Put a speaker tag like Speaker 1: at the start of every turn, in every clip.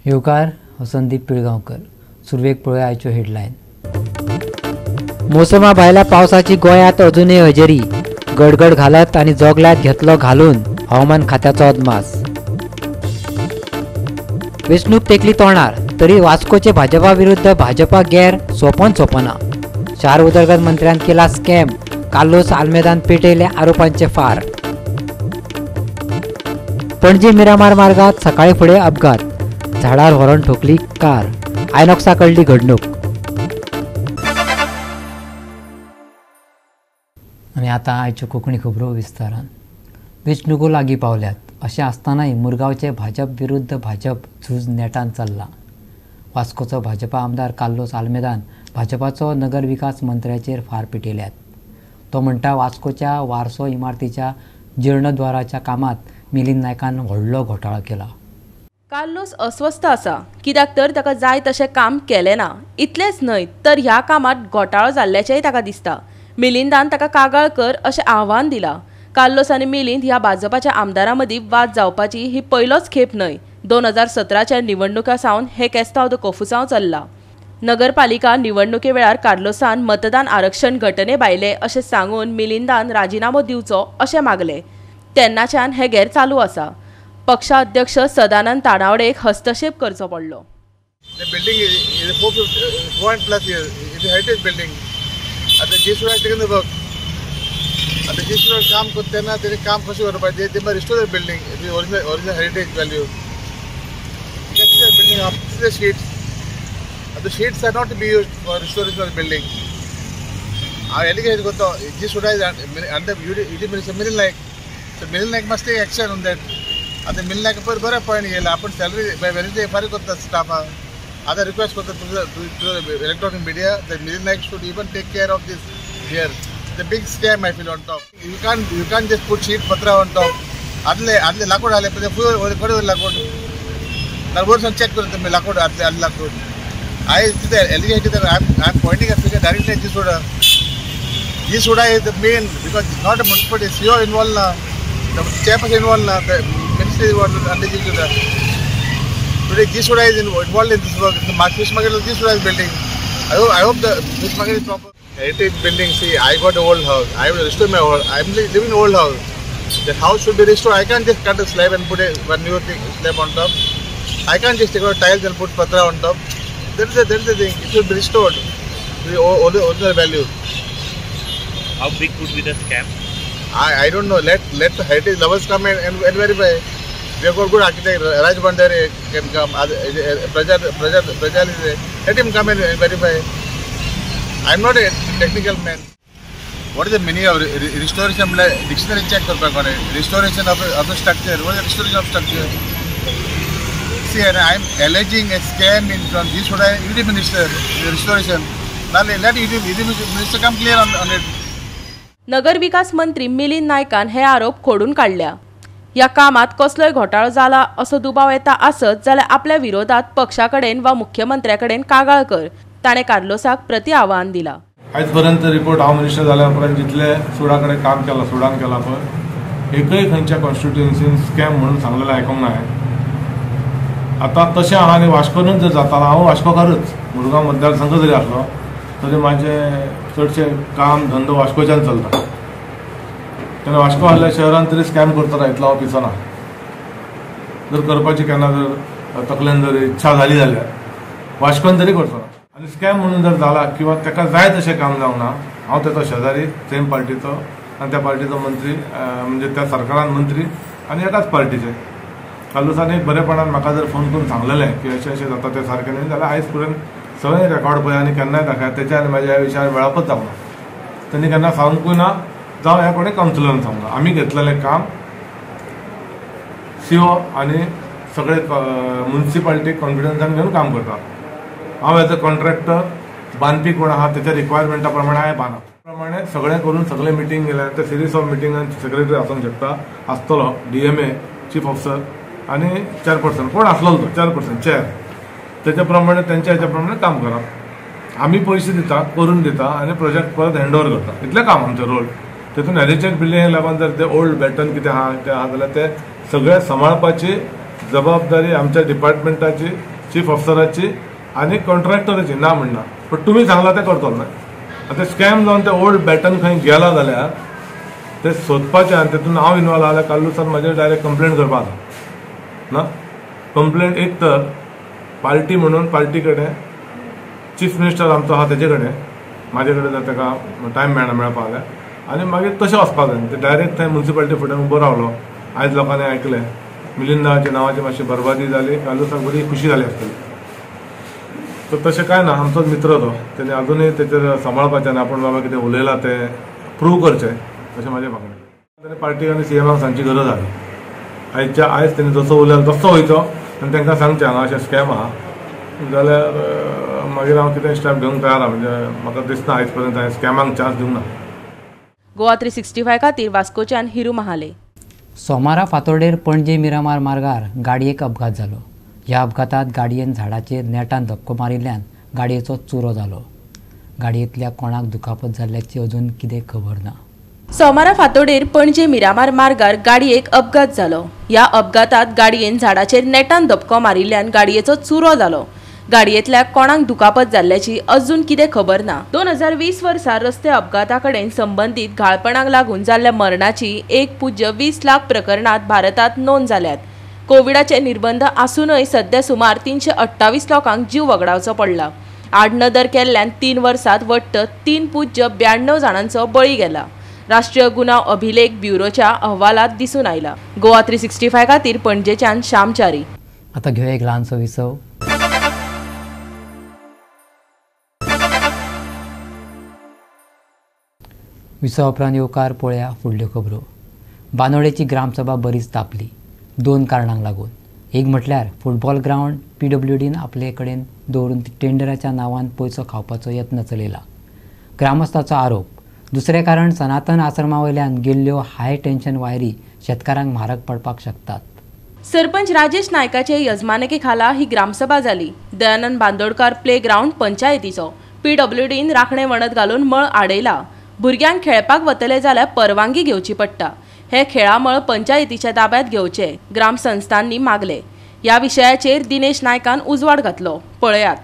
Speaker 1: येवकार हांव संदीप पिळगांवकर. सुरवेक पळोवया आयच्यो हेडलायन. मोसमा भायल्या पावसाची गोंयांत अजुनूय हजेरी. गडगड घालत आनी जोगल्यात घेतलो घालून हवामान खात्याचो अदमास. वेंचणूक तेंकली तोंडार तरी वास्कोचे भाजपा विरुद्ध भाजपा गैर सोपन सोपना. शार उदरगत मंत्र्यान केला स्कॅम. कार्लोस आल्मेदान पेटयले आरोपांचे फार. पणजी मिरामार मार्गात सकाळी फुडें अपघात. झाडार व्हरून ठोकली कार. आयनॉक्सा कडली घडणूक. आनी आतां आयच्यो कोंकणी खबरो विस्तारान. वेंचणुको लागीं पावल्यात अशें आसतनाय मुरगांवचे भाजप विरुद्ध भाजप झूज नेटान चल्लां. वास्कोचो भाजपा आमदार कार्लोस आल्मेदान भाजपाचो नगर विकास मंत्र्याचेर फार पेटयल्यात. तो म्हणटा वास्कोच्या वारसो इमारतीच्या जीर्णोद्वाराच्या कामांत मिलिंद नायकान व्हडलो घोटाळो केला.
Speaker 2: कार्लोस अस्वस्थ आसा कित्याक तर ताका जाय तशें काम केलें ना. इतलेंच न्हय तर ह्या कामांत घोटाळो जाल्ल्याचेंय ताका दिसता. मिलिंदान ताका कागाळ कर अशें आव्हान दिलां. कार्लोस आनी मिलिंद ह्या भाजपाच्या आमदारां मदीं वाद जावपाची ही पयलोच खेप न्हय. 2017च्या निवडणुकां सावन हें केस्तांव the कोफुसांव चल्लां. नगरपालिका निवडणुके वेळार कार्लोसान मतदान आरक्षण घटने भायलें अशें सांगून मिलिंदान राजिनामो दिवचो अशें मागलें. तेन्नाच्यान हें गैर चालू आसा. पक्षाध्यक्ष सदानंद तानावडेक हस्तक्षेप करचो पडलो.
Speaker 3: The building is 400 plus years. It's a heritage building. आतां जी सुद्दां work. आतां जी सुद्दां काम करता तेन्ना तेणी काम कशें करपाचें ते मागीर restore the building original heritage value. Building up the sheets. The sheets are not to be used for restoration of the building. हांव एलिगेशन करता जी सुद्दां under UD minister Milind Naik. So Milind Naik must take action on that. आतां मिलिंद नायक पयर बरें point येयला. आपूण salary बाय Wednesday फारीक करता स्टाफाक. आतां रिक्वेस्ट करता तुजो electronic media that Milind Naik should even take care of this here. The big scam I feel on top. You can't just put sheet patra on top. आदले आदले लाकूड आले पळय फूल कडेन लाकूड वयर सावन चॅक करता तुमी लाकूड आदले आदले लाकूड. I allegation कितें I am pointing a finger directly G SUDA. G SUDA is the main because not a municipality CO involve ना, चेयरपर्सन इनवॉल्व ना, the ministry involved under G SUDA. Today G SUDA is involved in this work. The fish market of G SUDA is building. I hope the fish market is proper. Heritage building, see, I got an old house. I will restore my old. I am living in old house. The house should be restored. I can't just cut a slab and put a one new thing, slab on top. I can't just take out tiles and put patra on top. That is the thing. It should be restored to the original value.
Speaker 4: How big would be the scam?
Speaker 3: I don't know. Let the heritage lovers come and verify. We have got good architect. Raj Bhandari can come. Prajal is there. Let him come and verify. I am not a technical man. What is the meaning of restoration? Dictionary check करपाक कोणें. Restoration of the structure. What is the restoration of structure? See, and I am alleging a scam in from this UD minister restoration. Now let UD minister come clear on it.
Speaker 2: नगर विकास मंत्री मिलिंद नायकान हे आरोप खोडून काडल्या. ह्या कामात कसलोय घोटाळो जाला असो दुबाव येता आसत जाल्यार आपल्या विरोधात पक्षा कडेन वा मुख्यमंत्र्या कडेन कागाळ कर. ताणें कार्लोसाक प्रति आव्हान दिला.
Speaker 5: आयजपर्यंत रिपोर्ट हांव मिनिस्टर जाल्या उपरांत जितले सुडा कडेन काम केलां सुडान केलां पळय एकय खंयच्या कॉन्स्टिट्युएन्सीन स्कॅम म्हणून सांगलेलें आयकूंक ना हांवें. आतां तशें आहा आनी वास्कोनूच जर जातालो हांव वास्कोकारूच मुरगांव मतदारसंघ जरी आसलो तरी म्हाजें चडशें काम धंदो वास्कोच्यान चलता. तेन्ना वास्को आहल्या शहरान तरी स्कॅम करतना इतलो हांव पिसना. जर करपाची केन्ना जर तकलेन जर इच्छा जाली जाल्यार वास्कोन तरी करचो ना. आनी स्कॅम म्हणून जर जाला किंवा ताका जाय तशें काम जावंक ना, हांव तेचो शेजारी सेम पार्टीचो आनी त्या पार्टीचो मंत्री म्हणजे त्या सरकारान मंत्री आनी एकाच पार्टीचे. कार्लोसान एक बरेपणान म्हाका जर फोन करून सांगलेलें की अशें अशें जाता तें सारकें न्हय जाल्यार आयज पर्यंत सगळें रेकॉर्ड पळय आनी केन्नाय दाखय तेच्या आनी म्हाज्या ह्या विशयार मेळपच जावंक ना. तेणी केन्ना सांगूंकूय ना जावं ह्या कोणें कावन्सिलरान सांगूंक ना. आमी घेतलेलें काम सीओ आनी सगळे मुन्सिपालिटी कॉन्फिडन्सान घेवन काम करता. हांव एज अ कॉन्ट्रॅक्टर बांदपी कोण आहा तेच्या रिक्वायरमेंटा प्रमाणे हांवें बांदप प्रमाणे सगळें करून सगळें मिटींग गेल्या ते सिरीज ऑफ मिटिंगान सेक्रेटरी आसूंक शकता आसतलो डीएमए चीफ ऑफिसर आनी चेअरपर्सन कोण आसलो तो चेअरपर्सन चेअर तेच्या प्रमाणे तेंच्या हेच्या प्रमाणे काम करप. आमी पयशे दिता करून दिता आनी प्रोजेक्ट परत हँड ओवर करता. इतलें काम आमचें रोल. तेतून हेरिटेज बिल्डिंगेक लागून जर ते ओल्ड बॅटन कितें आहा तें आहा जाल्यार ते सगळें सांबाळपाची जबाबदारी आमच्या डिपार्टमेंटाची चीफ ऑफिसराची आनी कॉन्ट्रॅक्टराची ना म्हणना, पण तुमी सांगला तें करतलो न्हय. आतां स्कॅम जावन ते ओल्ड बॅटन खंय गेला जाल्यार ते सोदपाचें आनी तेतून हांव इनवॉल्व जाल्यार कार्लुसान म्हाजेर डायरेक्ट कंप्लेन करपा आसा ना. कंप्लेन एक तर पार्टी म्हणून पार्टी कडेन चीफ मिनिस्टर आमचो आहा तेजे कडेन, म्हाजे कडेन जर ताका टायम मेळना मेळपा जाल्यार आनी मागीर तशें वचपाक जाय. ते डायरेक्ट थंय मुन्सिपालिटी फुड्यान उबो रावलो, आयज लोकांनी आयकलें मिलिंदाच्या नांवाची मातशी बरबादी जाली, कार्लुसाक बरी खुशी जाली आसतली. तर तशें कांय ना, आमचोच मित्र तो, तेणे अजुनूय तेचेर सांबाळपाचें आनी आपूण बाबा कितें उलयलां तें प्रूव करचें अशें म्हाजें मागणें. तेणे पार्टीक आनी सीएमाक सांगची गरज आसा. आयच्या आयज तेणी जसो उलयला तसो वयचो आनी तांकां सांगचें हांगा अशें स्कॅम आहा जाल्यार मागीर हांव कितें स्टेप घेवंक तयार आहा. म्हणजे म्हाका दिसना आयज पर्यंत हांवें स्कॅमाक चान्स दिवंक ना.
Speaker 2: गोवा 365 खातीर वास्कोच्यान हिरू महाले.
Speaker 1: सोमारा फातोडेर पणजे मिरामार मार्गार गाडयेक अपघात जालो. ह्या अपघातांत गाडयेन झाडाचेर नेटान धपको मारिल्ल्यान गाडयेचो चुरो जालो. गाडयेंतल्या कोणाक दुखापत जाल्ल्याची अजून कितें खबर ना.
Speaker 2: सोमारा फातोडेर पणजे मिरामार मार्गार गाडयेक अपघात जालो. ह्या अपघातांत गाडयेन झाडाचेर नेटान धपको मारिल्ल्यान गाडयेचो चुरो जालो. गाडयेंतल्या कोणाक दुखापत जाल्ल्याची अजून कितें खबर ना. 2020 वर्सा रस्ते अपघाता कडेन संबंदीत घाळपणाक लागून जाल्ल्या मरणाची 1.20 लाख प्रकरणांत भारतांत नोंद जाल्यात. कोविडाचे निर्बंध आसूनय सध्या सुमार 328 लोकांक जीव वगडावचो पडला. आडनदर केल्ल्यान 3 वर्सांत वट्ट 3.92 जाणांचो बळी गेला. राष्ट्रीय गुन्यांव अभिलेख ब्युरोच्या अहवालात दिसून आयला. गोवा 365 खातीर पणजेच्यान श्यामचारी.
Speaker 1: आता घेऊया एक ल्हानसो विसव. विसवा उपरांत येवकार पळया फुडल्यो खबरो. बांदोडेची ग्रामसभा बरीच तापली 2 कारणांक लागून. एक म्हटल्यार फुटबॉल ग्रावंड PWDन आपले कडेन दवरून टेंडराच्या नांवान पयसो खावपाचो यत्न चलयला, ग्रामस्थाचो आरोप. दुसरें कारण सनातन आश्रमा वयल्यान गेल्ल्यो हाय टेन्शन वायरी शेतकारांक म्हारग पडपाक शकतात.
Speaker 2: सरपंच राजेश नायकाचे यजमानके खाला ही ग्रामसभा जाली. दयानंद बांदोडकार प्ले ग्रावंड पंचायतीचो PWDन राखणे वणत घालून मळ आडयला. भुरग्यांक खेळपाक वतले जाल्यार परवानगी घेवची पडटा. हे खेळामळ पंचायतीच्या ताब्यात घेवचे ग्रामसंस्थांनी मागले. ह्या विशयाचेर दिनेश नायकान उजवाड घातलो, पळयात.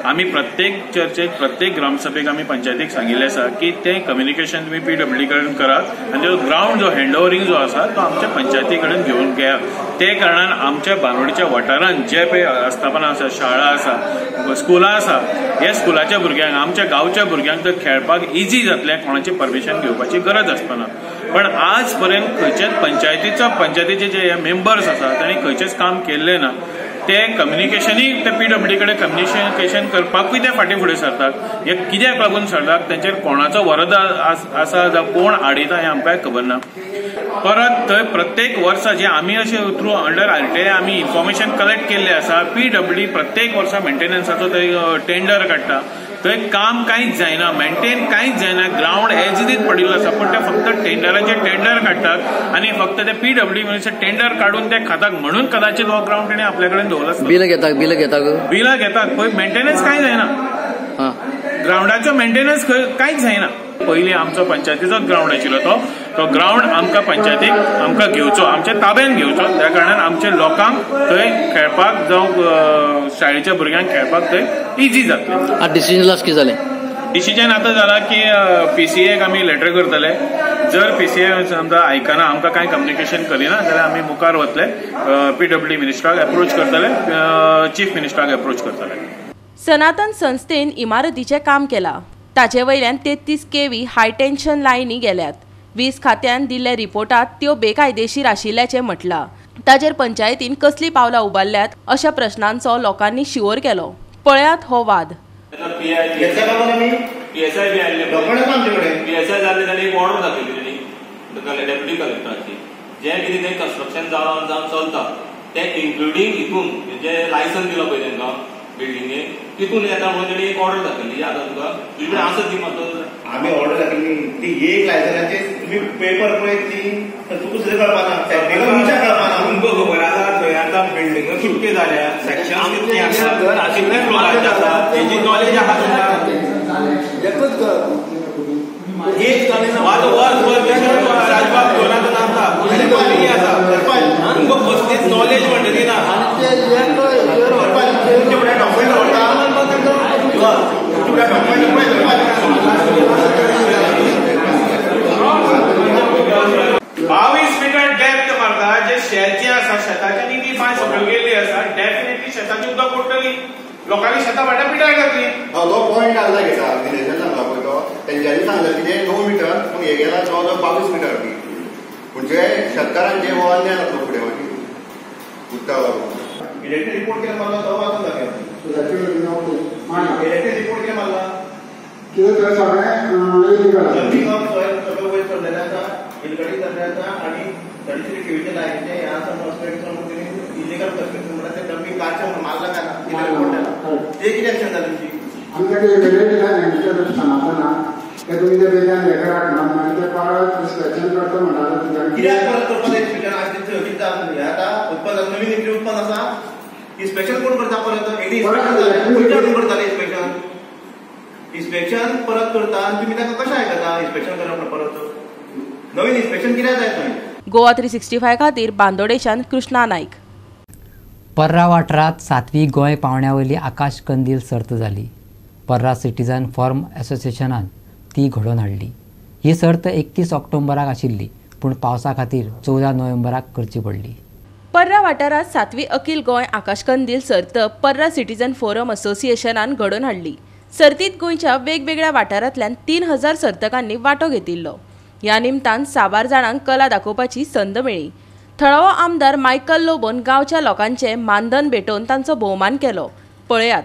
Speaker 6: आमी प्रत्येक चर्चेक प्रत्येक ग्रामसभेक आमी पंचायतीक सांगिल्लें आसा की तें कम्युनिकेशन तुमी PWD कडेन करात आनी जो ग्रावंड जो हँडओवरींग जो आसा तो आमच्या पंचायती कडेन घेवन घेयात. ते कारणान आमच्या बांदोडेच्या वाठारांत जे पळय आस्थापनां आसा, शाळा आसा, स्कुलां आसा, ह्या स्कुलाच्या भुरग्यांक आमच्या गांवच्या भुरग्यांक तर खेळपाक इजी जातलें, कोणाची परमिशन घेवपाची गरज आसपाना. पण आज पर्यंत खंयच्याच पंचायतीचे जे मेंबर्स आसा तांणी खंयचेच काम केल्लें ना. ते कम्युनिकेशनूय ते PWD कडेन कम्युनिकेशन करपाकूय ते फाटीं फुडें सरतात. हे कित्याक लागून सरतात, तांचेर कोणाचो वरद आसा जावं कोण आडयता हें आमकां खबर ना. परत थंय प्रत्येक वर्सा जे आमी अशें थ्रू अंडर RTI आमी इन्फॉर्मेशन कलेक्ट केल्लें आसा, PWD प्रत्येक वर्सा मेंटेनन्साचो थंय टेंडर काडटा. थंय काम कांयच जायना, मेंटेन कांयच जायना, ग्रावंड एज it is पडिल्लो आसा. पण ते फक्त टेंडराचे टेंडर काडटात आनी फक्त ते PWD म्हणजे टेंडर काडून ते खातात म्हणून कदाचित हो ग्रावंड तेणी आपल्या कडेन दवरला. बिलां घेतात, पळय मेंटेनन्स कांय जायना, ग्रावंडाचो मेंटेनन्स कांयच जायना. पयलीं आमचो पंचायतीचोच ग्रावंड आशिल्लो तो ग्रावंड आमकां पंचायतीक आमकां घेवचो, आमच्या ताब्यान घेवचो. त्या कारणान आमच्या लोकांक थंय खेळपाक जावं शाळेच्या भुरग्यांक खेळपाक थंय इजी जातलें.
Speaker 7: डिसिजन लास्ट कितें जालें?
Speaker 6: डिसिजन आतां जाला की PCA आमी लेटर करतले. जर PCA समजा आयकना, आमकां कांय कम्युनिकेशन करिना जाल्यार आमी मुखार वतले, PWD मिनिस्टराक एप्रोच करतले, चीफ मिनिस्टराक एप्रोच करतले.
Speaker 2: सनातन संस्थेन इमारतीचें काम केलां. ताचे वयल्यान 33 kV हाय टेन्शन लायनी गेल्यात. वीज खात्यान दिल्ल्या रिपोर्टात त्यो बेकायदेशीर आशिल्ल्याचें म्हटलां. ताचेर पंचायतीन कसलीं पावलां उबारल्यात अशा प्रश्नांचो लोकांनी शिंवोर केलो. पळयात हो वाद.
Speaker 8: जें कितें तें कन्स्ट्रक्शन जावन जावन चलता तें इन्क्लुडींग हितून जे लायसन्स दिलो पळय तांकां बिल्डिंगेक तितून येता म्हणून तेणी एक ऑर्डर दाखयली. आतां तुका तुजे कडेन आसा ती मात
Speaker 3: आमी ऑर्डर दाखयली ती एक लायसनाची तुमी पेपर पळयत ती तुका सुद्दां कळपाना, टॅक्निकल विचार कळपाना.
Speaker 8: तुमकां खबर आसा थंय आतां बिल्डिंगो कितक्यो जाल्या, सेक्शन कितके आसा, कितले फ्लोराचे आसा, तेजी नॉलेज आसा तुमकां. राजबाब आसा तुमकां कसलीच नॉलेज म्हणटा ती ना.
Speaker 7: तेंच्यांनी सांगलें कितें 9 मिटर, पूण हे गेला जवळ जवळ 22 मिटर बी. म्हणजे शेतकारांचे हो अन्याय जातलो फुडें मागीर उदका लागून.
Speaker 9: इलेक्ट्रीक रिपोर्ट कितें मारला तो वाचून दाखय. इलेक्ट्रीक रिपोर्ट कितें मारला
Speaker 10: कितें थंय सगळें इलिगल
Speaker 9: सगळें वयर सरलेलें आसा, इलगडी सरलें आसा आनी 33 केवीचे लायनीचें हें आसा म्हणून इलिगल कन्स्ट्रक्शन म्हणल्यार ते डम्पिंग काडचें म्हणून मारला काय ना कितें रिपोर्ट जाला ते कितें एक्शन जालें तुमची?
Speaker 10: आमी ताका इमिडिएटली सांगतना ते तुमी ते बेजान हें करात म्हणून मागीर ते परत इन्स्पेक्शन करता म्हणटाले.
Speaker 9: कित्याक परत करपाक जाय इन्स्पेक्शन? आज कितें हें आतां उत्पन्न नवीन इतलें उत्पन्न आसा, इन्स्पेक्शन कोण करता परत? एकदां इन्स्पेक्शन जालें खंयच्या हाडून करताले इन्स्पेक्शन? इन्स्पेक्शन परत करता आनी तुमी ताका कशें आयकता इन्स्पेक्शन करप म्हणून परत नवीन इन्स्पेक्शन कित्याक जाय थंय?
Speaker 2: गोवा 365 खातीर बांदोडेच्यान कृष्णा नायक.
Speaker 1: पर्रा वाठारांत 7वी गोंय पावंड्या वयली आकाश कंदील सर्त जाली. पर्रा सिटीजन फॉर्म असोसिएशनान ती घडोवन हाडली. ही सर्त 31 ऑक्टोबराक आशिल्ली, पूण पावसा खातीर 14 नोव्हेंबराक करची पडली.
Speaker 2: पर्रा वाठारांत 7वी अखील गोंय आकाशकंदील सर्त पर्रा सिटीजन फोरम असोसिएशनान घडोवन हाडली. सर्तीत गोंयच्या वेगवेगळ्या वाठारांतल्यान 3000 सर्तकांनी वांटो घेतिल्लो. ह्या निमतान साबार जाणांक कला दाखोवपाची संद मेळ्ळी. थळावो आमदार मायकल लोबोन गांवच्या लोकांचे मानधन भेटोवन तांचो भोवमान केलो. पळयात.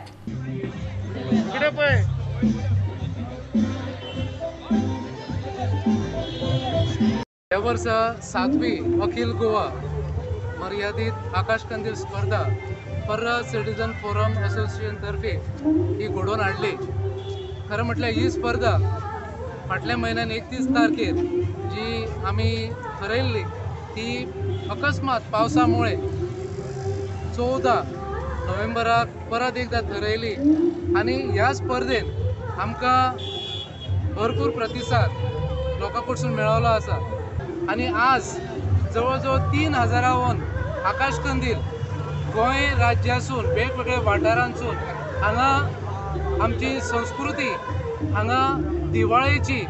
Speaker 11: ह्या वर्सा 7वी अखिल गोवा मर्यादीत आकाशकंदील स्पर्धा पर्रा सिटीजन फोरम असोसिएशन तर्फे ही घडोवन हाडली. खरें म्हटल्यार ही स्पर्धा फाटल्या म्हयन्यान 31 तारखेर जी आमी थरयल्ली ती अकस्मात पावसा मुळे 14 नोव्हेंबराक परत एकदा थरयली आनी ह्या स्पर्धेन आमकां भरपूर प्रतिसाद लोकां कडसून मेळिल्लो आसा आनी आज जवळ जवळ 3000 आकाशकंदील गोंय राज्यासून वेगवेगळ्या वाठारांसून हांगा आमची संस्कृती, हांगा दिवाळेची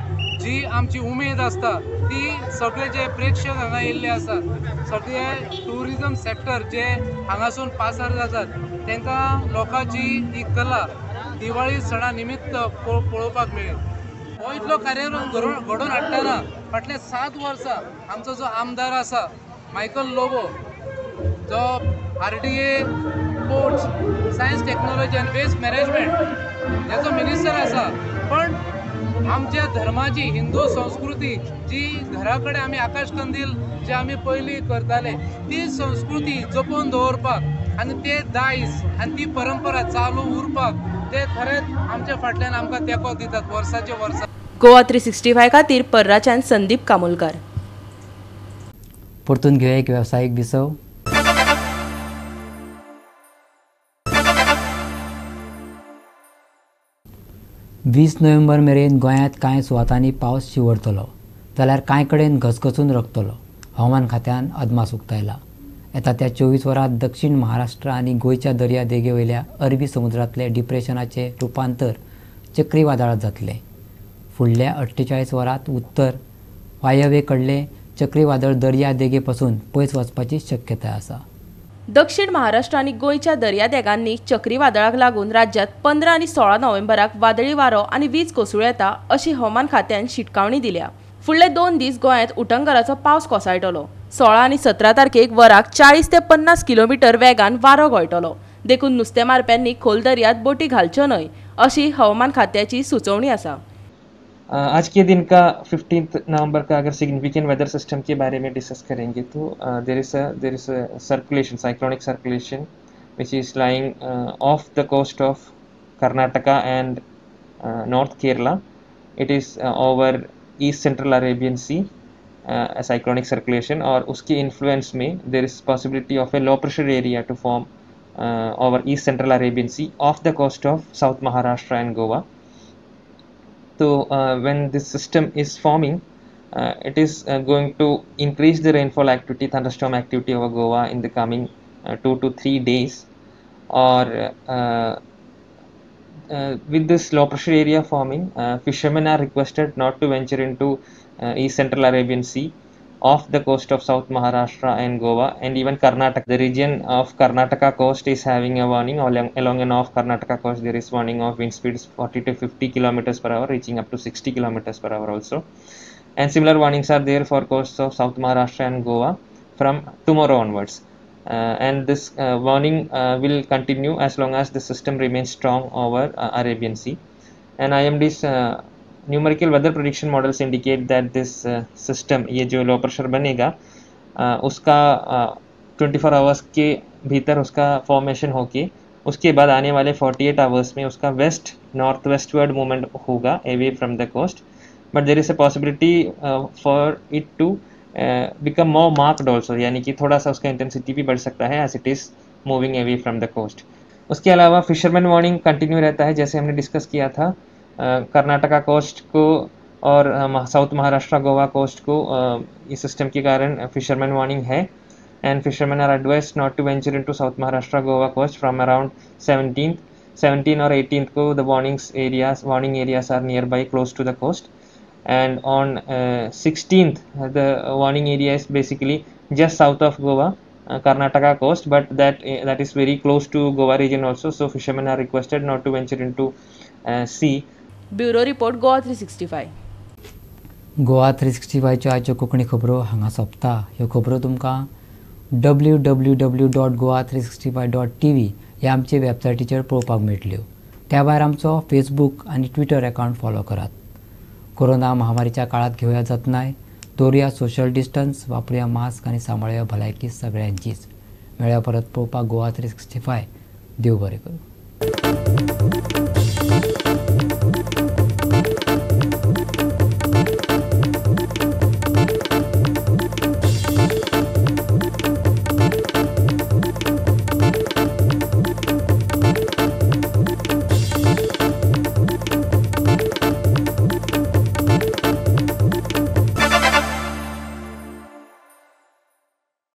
Speaker 11: जी आमची उमेद आसता ती सगळे जे प्रेक्षक हांगा येयल्ले आसात, सगळे ट्युरिजम सेक्टर जे हांगासून पासार जातात तांकां लोकांची ही कला दिवाळी सणा निमित्त पळोवपाक मेळ्ळी. हो इतलो कार्यक्रम घडोवन हाडटना फाटल्या 7 वर्सां आमचो जो आमदार आसा मायकल लोबो, जो RDA ports science technology आनी वेस्ट मॅनेजमेंट हेचो मिनिस्टर आसा, पण आमच्या धर्माची हिंदू संस्कृती जी घरा कडेन आमी आकाशकंदील जे आमी पयलीं करताले ती संस्कृती जपोवन दवरपाक आनी ते दायज आनी ती परंपरा चालू उरपाक ते खरेंच आमच्या फाटल्यान आमकां तेंको दितात वर्साचे वर्सा.
Speaker 2: गोवा 365 खातीर पर्राच्यान संदीप कामोलकार.
Speaker 1: परतून घेवया एक वेवसायीक विसव. वीस नोव्हेंबर मेरेन गोंयांत कांय सुवातांनी पावस शिंवरतलो, जाल्यार कांय कडेन घसघसून रकतलो. हवामान खात्यान अदमास उक्तायला. येता त्या 24 वरांत दक्षिण महाराष्ट्र आनी गोंयच्या दर्या देगे वयल्या अरबी समुद्रांतले डिप्रेशनाचें रुपांतर चक्रीवादळांत जातलें. फुडल्या 48 वरांत उत्तर वायव्ये कडलें चक्रीवादळ दर्या देगे पसून पयस वचपाची शक्यताय आसा.
Speaker 2: दक्षिण महाराष्ट्र आनी गोंयच्या दर्यादेगांनी चक्रीवादळाक लागून राज्यात 15 आनी 16 नोव्हेंबराक वादळी वारो आनी वीज कोसळूं येता अशी हवामान खात्यान शिटकावणी दिल्या. फुडले 2 दीस गोंयांत उटंगराचो पावस कोसळटलो. 16 आनी 17 तारखेक वराक 40 ते 50 किलोमिटर वेगान वारो घोळटलो. देखून नुस्तें मारप्यांनी खोल दर्यांत बोटी घालच्यो न्हय अशी हवामान खात्याची सुचोवणी आसा.
Speaker 12: आज के दिन का 15 नवंबर का अगर सिग्निफिकेंट वेदर सिस्टम के बारे में डिस्कस करेंगे तो there is a circulation, cyclonic circulation which is lying off the coast of Karnataka and north Kerala. It is over east central Arabian sea cyclonic circulation और उसके influence में there is possibility of a low pressure area to form over east central Arabian sea off the coast of south Maharashtra and Goa. So when this system is forming, it is going to increase the rainfall activity, thunderstorm activity over Goa in the coming 2 to 3 days. Or with this low pressure area forming, fishermen are requested not to venture into East Central Arabian Sea off the coast of South Maharashtra and Goa and even Karnataka. The region of Karnataka coast is having a warning. Along and off Karnataka coast there is warning of wind speeds 40 to 50 kilometers per hour, reaching up to 60 kilometers per hour also. And similar warnings are there for coasts of South Maharashtra and Goa from tomorrow onwards. And this warning will continue as long as the system remains strong over Arabian Sea. And IMD's numerical weather prediction models indicate that this system, ये जो low pressure बनेगा उसका 24 hours K भीतर उसका formation होके उसके बाद आने वाले 48 आवर्स में उसका वेस्ट नॉर्थ वेस्टवर्ड मूवमेंट होगा away from the coast. But there is a possibility for it to become more marked also, यानी कि थोड़ा सा उसका इंटेंसिटी भी बढ़ सकता है as it is moving away from the coast. उसके अलावा फिशरमैन वार्निंग कंटिन्यू रहता है, जैसे हमने डिस्कस किया था कर्नाटका कोस्ट को और साउथ महाराष्ट्र गोवा कोस्ट को इस सिस्टम के कारण फिशरमैन वार्निंग है. And fisherman are advised not to venture into South Maharashtra Goa coast from around 17 और 18 को. The warning areas are nearby close to the coast. And on 16th the warning area is basically just south of Goa, Karnataka coast, but that is very close to Goa region also, so fishermen are requested not to venture into sea.
Speaker 2: Bureau report, Goa 365.
Speaker 1: Goa 365 च्यो आयच्यो कोंकणी खबरो हांगा सोंपता. ह्यो खबरो तुमकां www.goa365.tv ह्या आमचे वेबसायटीचेर पळोवपाक मेळटल्यो. त्या भायर आमचो फेसबूक आनी ट्विटर अकावंट फॉलो करात. कोरोना महामारीच्या काळात घेवया जतनाय, दवरुया सोशल डिस्टन्स, वापरुया मास्क आनी सांबाळुया भलायकी सगळ्यांचीच. मेळया परत पळोवपाक गोवा 365. देव बरें करूं.